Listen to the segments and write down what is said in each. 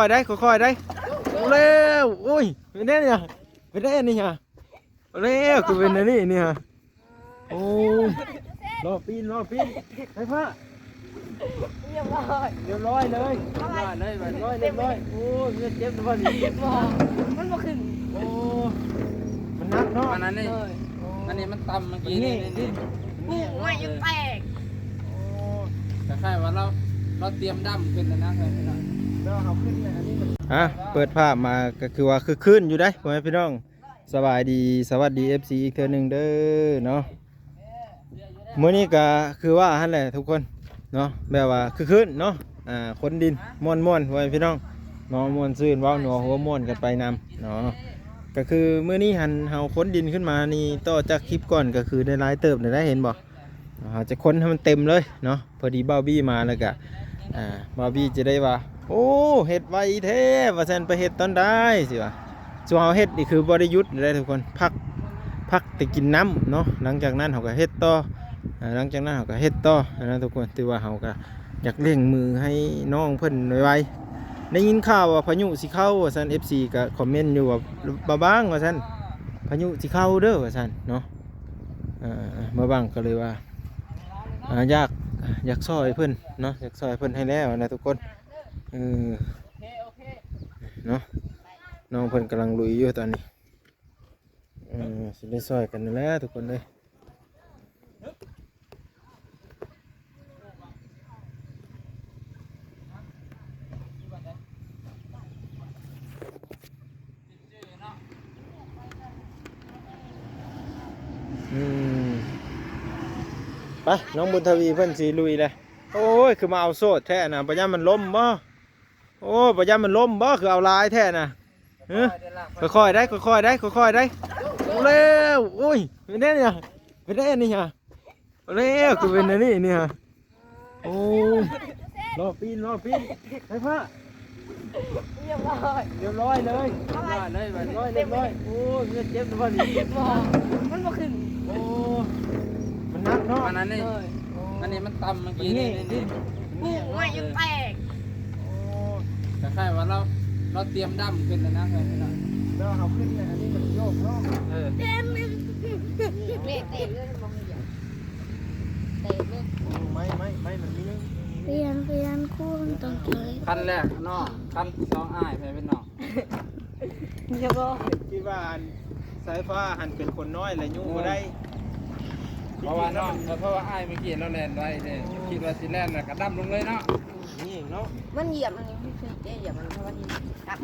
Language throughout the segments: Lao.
ຄ່ອຍໄດ້ ຄ່ອຍໆໄດ້ ເອົາແລ້ວ ໂອ້ຍ ເປັນແນວນີ້ຫະ ເປັນແນວນີ້ຫະ ເອົາແລ້ວ ຄືເປັນແນວນີ້ນີ້ຫະ ໂອ້ຍ ລໍປີ້ນ ລໍປີ້ນ ໄຟຟ້າ ຮຽບຮ້ອຍ ຮຽບຮ້ອຍເລີຍ ຮຽບຮ້ອຍເລີຍ ຮຽບຮ້ອຍ ຮຽບຮ້ອຍ ໂອ້ຍ ເຈັບບໍ່ນີ້ ບໍ່ ມັນບໍ່ຂຶ້ນ ໂອ້ ມັນໜັກເນາະ ອັນນັ້ນນີ້ ໂອ້ຍ ອັນນີ້ມັນຕ່ຳເມື່ອກີ້ນີ້ ນີ້ ນີ້ ນີ້ ໂອ້ຍ ຍັງແຕກ ໂອ້ ຄ້າຍໆວ່າລາວ ລາວຕຽມດຳຂຶ້ນແລ້ວນະ ເອີ ພີ່ນ້ອງ ແລ້ວເຮົາຂຶ້ນແລ້ວ ອັນນີ້ມັນ ອ່ະ ເປີດພາບມາກໍຄືວ່າຄຶກຄື້ນຢູ່ເດ້ ພໍ່ແມ່ພີ່ນ້ອງ ສະບາຍດີ ສະຫວັດດີ ເອັຟຊີ ອີກເທື່ອໜຶ່ງເດີເນາະ ມື້ນີ້ກໍຄືວ່າຫັ້ນແຫຼະທຸກຄົນເນາະ ແບບວ່າຄຶກຄື້ນເນາະ ອ່າ ຄົນດິນມ່ວນໆ ພໍ່ແມ່ພີ່ນ້ອງເນາະ ມ່ວນຊື່ນ ເວົ້າໜັວຫົວມ່ວນກັນໄປນຳເນາະ ກໍຄືມື້ນີ້ຫັ້ນເຮົາຂົນດິນຂຶ້ນມານີ້ ຕໍ່ຈາກຄລິບກ່ອນກໍຄືໄດ້ຫຼາຍເຕີບແລ້ວ ເຫັນບໍ່? ເຮົາຈະຂົນໃຫ້ມັນເຕັມເລີຍເນາະ ພໍດີບ່າວບີມາແລ້ວກະ ອ່າ ບ່າວບີຈະໄດ້ວ່າ ໂອ້ ເຮັດໄວແທ້ ວ່າຊັ້ນ ໄປເຮັດຕອນໃດ ຊິວ່າ ສ່ວນເຮົາເຮັດນີ້ຄືບໍ່ໄດ້ຢຸດເດ້ທຸກຄົນ ພັກ ພັກແຕ່ກິນນ້ຳເນາະ ຫຼັງຈາກນັ້ນເຮົາກໍເຮັດຕໍ່ ອ່າ ຫຼັງຈາກນັ້ນເຮົາກໍເຮັດຕໍ່ນະທຸກຄົນ ຖືວ່າເຮົາກໍຢາກເລັ່ງມືໃຫ້ນ້ອງເພິ່ນໄວໆ ໄດ້ຍິນຂ່າວວ່າພາຍຸຊິເຂົ້າວ່າຊັ້ນ ເອັຟຊີ ກໍຄອມເມັນຢູ່ວ່າ ບ່າວບາງ ວ່າຊັ້ນ ພາຍຸຊິເຂົ້າເດີ ວ່າຊັ້ນເນາະ ອ່າ ບ່າວບາງກໍເລີຍວ່າ ອ່າ ຢາກ ຢາກຊ່ອຍເພິ່ນເນາະ ຢາກຊ່ອຍເພິ່ນໃຫ້ແລ້ວນະທຸກຄົນ ເອີ ເນາະ ນ້ອງເພິ່ນກຳລັງລຸຍຢູ່ຕອນນີ້ ເອີ ຊິໄດ້ຊ່ອຍກັນນັ້ນແຫຼະທຸກຄົນເອີຍ ອືມ ໄປ ນ້ອງບຸນທະວີເພິ່ນຊິລຸຍແລ້ວ ໂອ້ຍ ຄືມາເອົາໂສດແທ້ນະ ບໍ່ຢ້ານມັນລົ້ມບໍ່? ໂອ້ ບໍ່ຢ້ານມັນລົ້ມບໍ່ ຄືເອົາຫຼາຍແທ້ນະ ຮະ ຄ່ອຍໆໄດ້ ຄ່ອຍໆໄດ້ ຄ່ອຍໆໄດ້ ເອົາແລ້ວ ໂອ້ຍ ເປັນແນວນີ້ຫະ ເປັນແນວນີ້ຫະ ເອົາແລ້ວ ຄືເປັນແນວນີ້ນີ້ຫະ ໂອ້ຍ ລໍປີ້ນ ລໍປີ້ນ ໄຟຟ້າ ຮຽບຮ້ອຍ ຮຽບຮ້ອຍເລີຍ ຮຽບຮ້ອຍເລີຍ ຮຽບຮ້ອຍ ຮຽບຮ້ອຍ ໂອ້ຍ ເຈັບບໍ່ນີ້ ບໍ່ ມັນບໍ່ຂຶ້ນ ໂອ້ ມັນໜັກເນາະ ອັນນັ້ນນີ້ ໂອ້ ອັນນີ້ມັນຕ່ຳເມື່ອກີ້ນີ້ ນີ້ ນີ້ ນີ້ ໂອ້ຍ ຍັງແຕກ ໂອ້ ຄ້າຍໆວ່າລາວ ລາວຕຽມດຳຂຶ້ນແລ້ວນະ ແລ້ວເຮົາຂຶ້ນ ອັນນີ້ມັນໂຍກເນາະ ເອີ ແຕກເລີຍ ແຕກເລີຍ ແຕກເລີຍ ໄມ້ ໄມ້ ໄມ້ມັນມີ ປ່ຽນ ປ່ຽນ ຄູນຕ້ອງໃຊ້ ຄັນແລກນ້ອງ ຄັນທີສອງອ້າຍ ແມ່ນນ້ອງ ຢ່າບອກ ຄິດວ່າອັນສາຍຟ້າຫັ້ນເປັນຄົນນ້ອຍ ແລະ ຍູ້ບໍ່ໄດ້ ເອີ ເພາະວ່ານ້ອງ ເອີ ເພາະວ່າອ້າຍເມື່ອກີ້ລາວແລ່ນໄວເດ້ ຄິດວ່າຊິແລ່ນແລ້ວກໍດຳລົງເລີຍເນາະ ນີ້ເນາະ ມັນຢຽບມັນຄືເດ້ ຢຽບມັນ ເພາະວ່າທີ່ຕັບ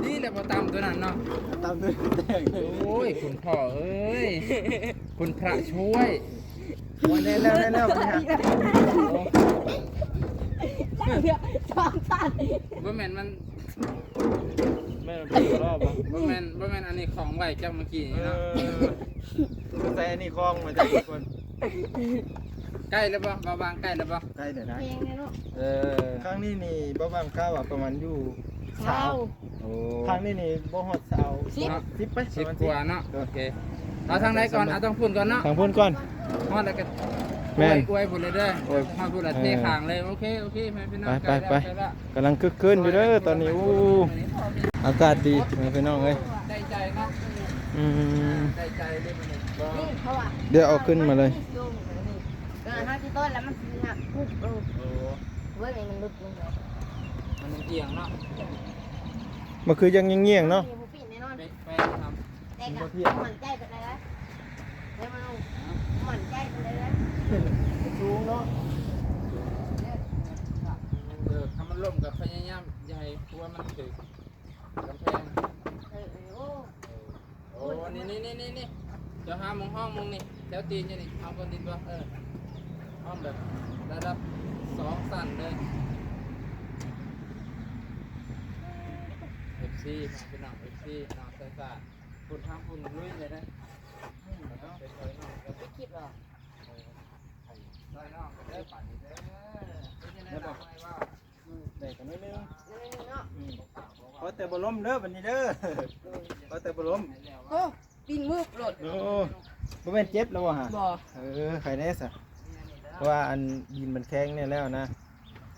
ນີ້ແຫຼະບໍ່ຕຳຕົວນັ້ນເນາະ ຕຳຕົວແຕກ ໂອ້ຍ ຄຸນພໍ່ເອີຍ ຄຸນພະຊ່ວຍ ໂອ້ຍ ແລ້ວ ແລ້ວ ແລ້ວ ໂອ້ ສອງສາມ ບໍ່ແມ່ນມັນ ແມ່ນມັນເປັນລອບບໍ່? ບໍ່ແມ່ນ ບໍ່ແມ່ນ ອັນນີ້ຂອງໄວ້ຈັກເມື່ອກີ້ນີ້ເນາະ ເອີ ໃສ່ອັນນີ້ຂອງໄວ້ຈັກຄົນ ໃກ້ແລ້ວບໍ່? ບ່າວບາງໃກ້ແລ້ວບໍ່? ໃກ້ແລ້ວນະ ແຮງແລ້ວເນາະ ເອີ ຄັ້ງນີ້ນີ້ບ່າວບາງກະວ່າປະມານຢູ່ຊາວ ຊາວ ໂອ້ ຄັ້ງນີ້ນີ້ບໍ່ຮອດຊາວ ສິບ ສິບໄປ ສິບກວ່າເນາະ ໂອເຄ ເອົາທາງໃດກ່ອນ? ເອົາທາງພຸ້ນກ່ອນເນາະ ທາງພຸ້ນກ່ອນ ຮອດແລ້ວກໍ ແມ່ນ ອວຍ ອວຍພຸ້ນເລີຍເດີ ອວຍ ຮອດພຸ້ນແລ້ວ ເທຂ້າງເລີຍ ໂອເຄ ໂອເຄ ແມ່ພີ່ນ້ອງ ໄປ ໄປ ໄປ ກຳລັງຄຶກຄື້ນຢູ່ເດີຕອນນີ້ ໂອ້ ອາກາດດີ ແມ່ພີ່ນ້ອງເອີຍ ໄດ້ໃຈເນາະ ອືມ ໄດ້ໃຈເລີຍມື້ນີ້ ດຽວເອົາຂຶ້ນມາເລີຍ ເອີ ເຮົາຊິຕົ້ນແລ້ວມັນຊິຫັກປຸບລົງ ໂອ້ ເບິ່ງນີ້ມັນຫຼຸດລົງແລ້ວ ມັນອຽງເນາະ ມັນຄືຍັງງຽງໆເນາະ ແປງທຳ ແຕ່ກໍບໍ່ໝັ້ນໃຈປານໃດນະ ແຕ່ມັນໝັ້ນໃຈປານໃດນະ ມັນສູງເນາະ ເອີ ຖ້າມັນລົ້ມກໍພະຍາຍາມຢ່າໃຫ້ຫົວມັນຖືກກຳແພງ ເອີ ໂອ້ ນີ້ ນີ້ ນີ້ ນີ້ ເຈົ້າຫາໝ່ອງຫ້ອງໝ່ອງນີ້ ແຖວຕີນຢູ່ນີ້ ເອົາກ້ອນດິນບໍ່ ເອີ ຫ້ອງແບບລະດັບສອງຊັ້ນເລີຍ ເອັຟຊີ ພີ່ນ້ອງ ເອັຟຊີ ນ້ອງ ໄຊສາ ພຸ້ນທາງພຸ້ນລຸຍເລີຍເດ້ ໄປຊ່ອຍນ້ອງກັນ ໄປຄລິບເນາະ ຊ່ອຍນ້ອງກັນເດີ ບາດນີ້ເດີ ເປັນຈັ່ງໃດ ໄດ້ບໍ່ ໄດ້ກັນໜ້ອຍໜຶ່ງ ໜ້ອຍໜຶ່ງເນາະ ອືມ ຂໍແຕ່ບໍ່ລົ້ມເດີ ບາດນີ້ເດີ ຂໍແຕ່ບໍ່ລົ້ມ ໂອ້ ປິ່ນວືບໂລດ ໂອ້ ບໍ່ແມ່ນເຈັບແລ້ວບໍ່ຫະ? ບໍ່ ເອີ ໄຄແນ່ຊະ ເພາະວ່າອັນດິນມັນແຂງແນ່ແລ້ວນະ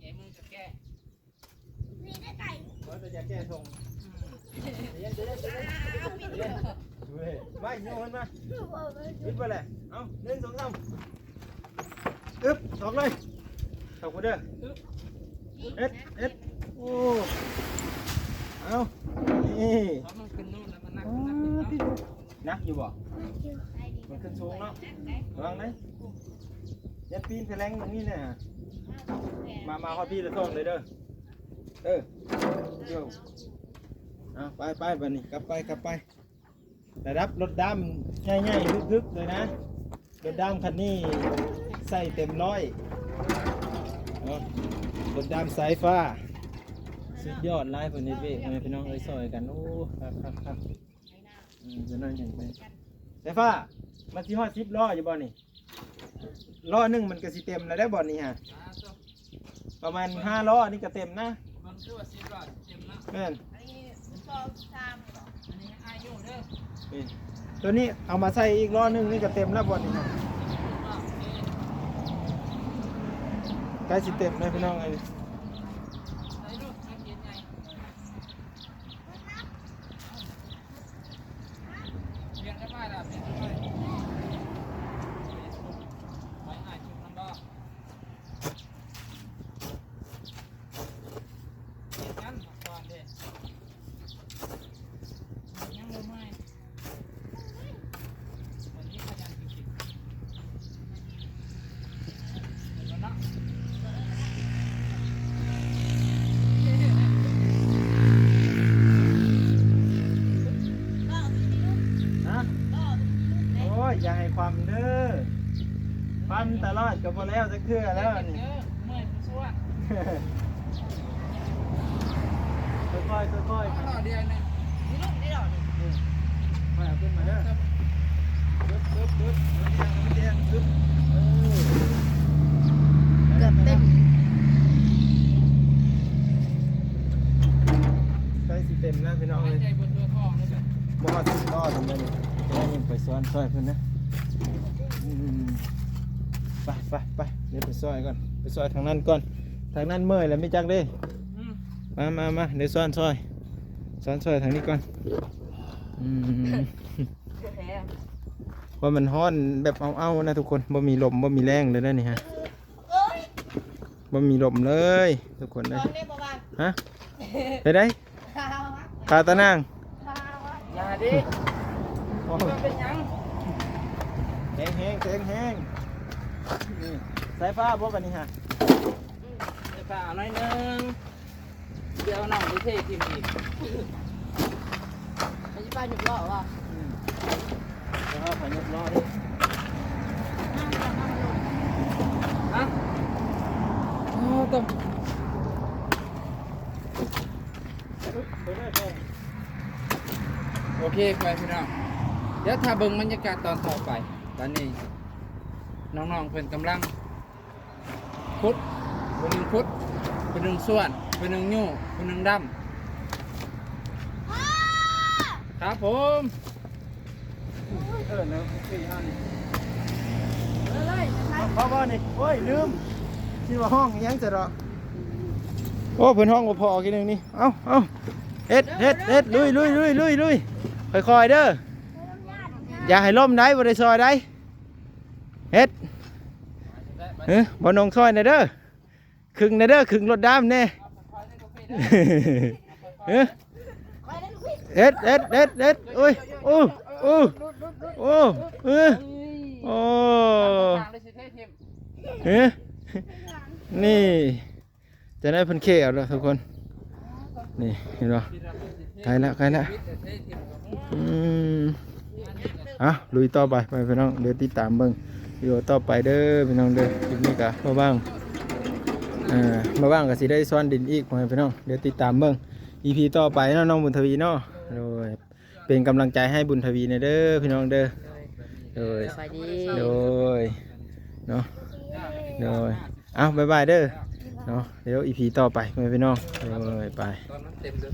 ແກະມືກໍແກະ ມີแต่ໄກ່ ວ່າແຕ່ຢາກແກະຖົງ ເຢັນໆໆໆ ເຢັນ ເຮີ້ຍ ມາ ໂຍນມາ ປິດໄວ້ແຫຼະ ເອົາ ໜຶ່ງ ສອງ ສາມ ອຶບ ສອກເລີຍ ເຂົ້າກູເດີ ເຮັດ ເຮັດ ໂອ້ ເອົາ ນີ້ ເອົາ ມັນຂຶ້ນໂນ່ນແລ້ວ ມັນໜັກ ໂອ້ ໜັກ ໜັກຢູ່ບໍ່? ມັນຂຶ້ນສູງເນາະ ລະວັງເດີ ຢ່າປີນແຖວແຫຼງແບບນີ້ນະ ມາ ມາຮອດພີ້ລະສອງເລີຍເດີ ເອີ ໂຢ ເອົາ ໄປ ໄປ ບາດນີ້ ກັບໄປ ກັບໄປ ລະດັບລົດດຳໃຫຍ່ໆ ຮຶກໆ ເລີຍນະ ລົດດຳຄັນນີ້ໃສ່ເຕັມຮ້ອຍເນາະ ລົດດຳສາຍຟ້າ ສຸດຍອດຫຼາຍ ເພິ່ນເຮັດວຽກ ພໍ່ແມ່ພີ່ນ້ອງເອີຍ ຊ່ອຍກັນ ໂອ້ ຄັກໆໆ ອືມ ເປັນໜ້ອຍໜຶ່ງໄປ ສາຍຟ້າ ມັນຊິຮອດສິບລໍ້ຢູ່ບໍ່ນີ້? ລໍ້ໜຶ່ງມັນກໍຊິເຕັມແລ້ວເດ້ບ່ອນນີ້ຫະ ອ່າ ໂຕ ປະມານຫ້າລໍ້ນີ້ກໍເຕັມນະ ມັນຄືວ່າສິບລໍ້ເຕັມນະ ແມ່ນ ອັນນີ້ສອງ ສາມ ອັນນີ້ອາຍຸເດີ ນີ້ ໂຕນີ້ເອົາມາໃສ່ອີກລໍ້ໜຶ່ງນີ້ກໍເຕັມແລ້ວບ່ອນນີ້ຫະ ໃກ້ຊິເຕັມແລ້ວພີ່ນ້ອງເອີຍ ໃສ່ລູກ ໃສ່ເກນໃຫຍ່ ຮະ ໂອ້ຍ ຢ່າໃຫ້ຄວ່ຳເດີ ປັ່ນຕະຫຼອດກໍບໍ່ແລ້ວຈັກເທື່ອແລ້ວນີ້ ເມື່ອຍຜູ້ຊວນ ຄ່ອຍໆ ຄ່ອຍໆ ເອົາດອກດຽວໜຶ່ງ ມີລູກນີ້ດອກໜຶ່ງ ເອີ ຄ່ອຍເອົາຂຶ້ນມາເດີ ປຶບ ປຶບ ປຶບ ເອົາດຽວ ເອົາດຽວ ປຶບ ເອີ ເກືອບເຕັມ ໃກ້ຊິເຕັມແລ້ວພີ່ນ້ອງເອີຍ ບໍ່ຮອດສິບລໍ້ທຳໄມນີ້ ແຕ່ຍັງໄປຊ້ອນຊ່ອຍເພິ່ນນະ ອືມ ໄປ ໄປ ໄປ ດຽວໄປຊ່ອຍກ່ອນ ໄປຊ່ອຍທາງນັ້ນກ່ອນ ທາງນັ້ນເມື່ອຍແລ້ວ ມີຈັກເດ້ ອືມ ມາ ມາ ມາ ດຽວຊ້ອນຊ່ອຍ ຊ້ອນຊ່ອຍທາງນີ້ກ່ອນ ອືມ ເພາະມັນຮ້ອນແບບເອົາໆນະທຸກຄົນ ບໍ່ມີລົມ ບໍ່ມີແຮງເລີຍນະນີ້ຮະ ບໍ່ມີລົມເລີຍທຸກຄົນເອີຍ ຮະ ໄປໄດ້ ຂາຕານາງ ຢ່າເດ້ ໂອ້ຍ ເປັນຫຍັງ ແຮງໆ ແຮງໆ ນີ້ ສາຍຟ້າບໍ່ບັດນີ້ຫະ ສາຍຟ້າໜ້ອຍໜຶ່ງ ດຽວນ້ອງໄປເທຖິ້ມອີກ ມັນຊິໄປຍົກລໍ້ວະ ອືມ ແລ້ວເຮົາໄປຍົກລໍ້ເດ້ ຮະ ໂອ້ ຕ້ອງ ໂອເຄ ໄປພີ່ນ້ອງ ດຽວຖ້າເບິ່ງບັນຍາກາດຕອນຕໍ່ໄປ ຕອນນີ້ນ້ອງໆເພິ່ນກຳລັງຂຸດ ຜູ້ໜຶ່ງຂຸດ ຜູ້ໜຶ່ງສວນ ຜູ້ໜຶ່ງຍູ້ ຜູ້ໜຶ່ງດຳ ຄັບຜົມ. ເອີ ແລ້ວສີ່ອັນ ເອີ ເລີຍ ເອົາ ເອົາບໍ່ນີ້ ໂອ້ຍ ລືມ ຊິວ່າຮ້ອງອີຫຍັງຊະດອກ ໂອ້ ເພິ່ນຮ້ອງບໍ່ພໍກີ້ໜຶ່ງນີ້ ເອົາ ເອົາ ເຮັດ ເຮັດ ເຮັດ ລຸຍ ລຸຍ ລຸຍ ລຸຍ ລຸຍ ຄ່ອຍໆເດີ ຢ່າໃຫ້ລົ້ມໄດ໋ ບໍ່ໄດ້ຊ່ອຍໄດ໋ ເຮັດ ເອີ ບໍ່ນົງຊ່ອຍແດ່ເດີ. ຄຶ່ງແດ່ເດີ ຄຶ່ງລົດດຳແດ່ ເອີ ເຮັດ ເຮັດ ເຮັດ ເຮັດ ໂອ້ຍ ໂອ້ ໂອ້ ໂອ້ ເອີ ໂອ້ ເອີ ນີ້ ຈະໄດ້ເພິ່ນເຄເອົາເດີທຸກຄົນ ນີ້ ເຫັນບໍ່? ໃກ້ແລ້ວ ໃກ້ແລ້ວ ອືມ ເອົາ ລຸຍຕໍ່ໄປ ໄປພີ່ນ້ອງ ດຽວຕິດຕາມເບິ່ງວິດີໂອຕໍ່ໄປເດີພີ່ນ້ອງເດີ ຄລິບນີ້ກະພໍບາງ ເອີ ມື້ວ່າງກໍຊິໄດ້ຊ້ອນດິນອີກ ພໍ່ແມ່ພີ່ນ້ອງ. ດຽວຕິດຕາມເບິ່ງ ອີພີ ຕໍ່ໄປເນາະ ນ້ອງບຸນທະວີເນາະ. ໂດຍ ເປັນກຳລັງໃຈໃຫ້ບຸນທະວີແດ່ເດີພີ່ນ້ອງເດີ. ໂດຍ ສະບາຍດີ ໂດຍ ເນາະ ໂດຍ ເອົ້າ ບາຍບາຍເດີເນາະ. ດຽວ ອີພີ ຕໍ່ໄປ ພໍ່ແມ່ພີ່ນ້ອງ. ໂດຍ ໄປ ຕອນມັນເຕັມເດີ.